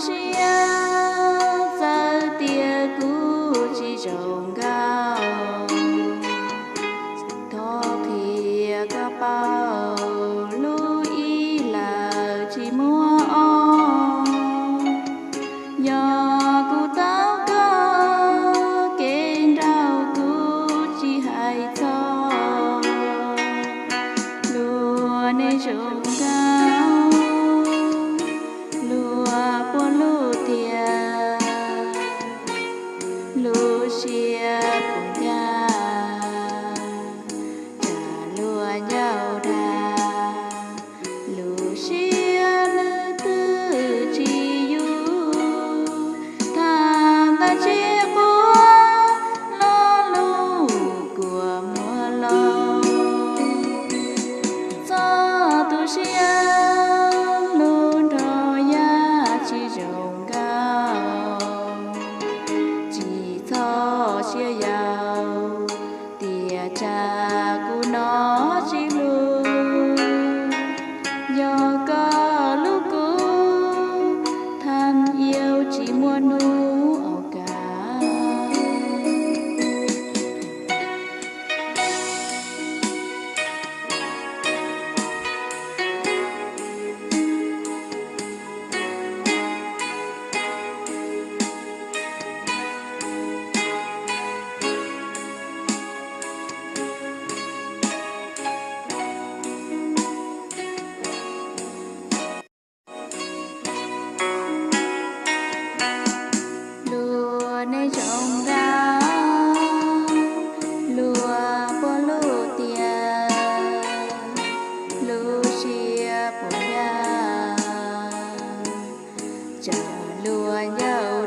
Siab txawm tias kuv tsis zoo nkauj, thov qhia koj paub lub ib lawm tsis muaj ob. Yog kuv tau koj kev nraug kuv tsis hais txog. Luag nej zoo nkauj, luag puas luj tiag, lub siab puas ncaj, cas luag ncauj dag, lub siab nws twb tsis yus. Tham ntawv tsis quav, lo lus kuam muag los, txog tu siab lub nrog yaj tsis zoo nkauj. Tsis txhob siab yau, tias tsam kuv hnov tsis hlub. Yog koj hlub kuv, tham yau tsis muaj hnub au kas. Luag nej zoo nkauj, luag puas luj tiag, lub siab puas ncaj, cas luag ncauj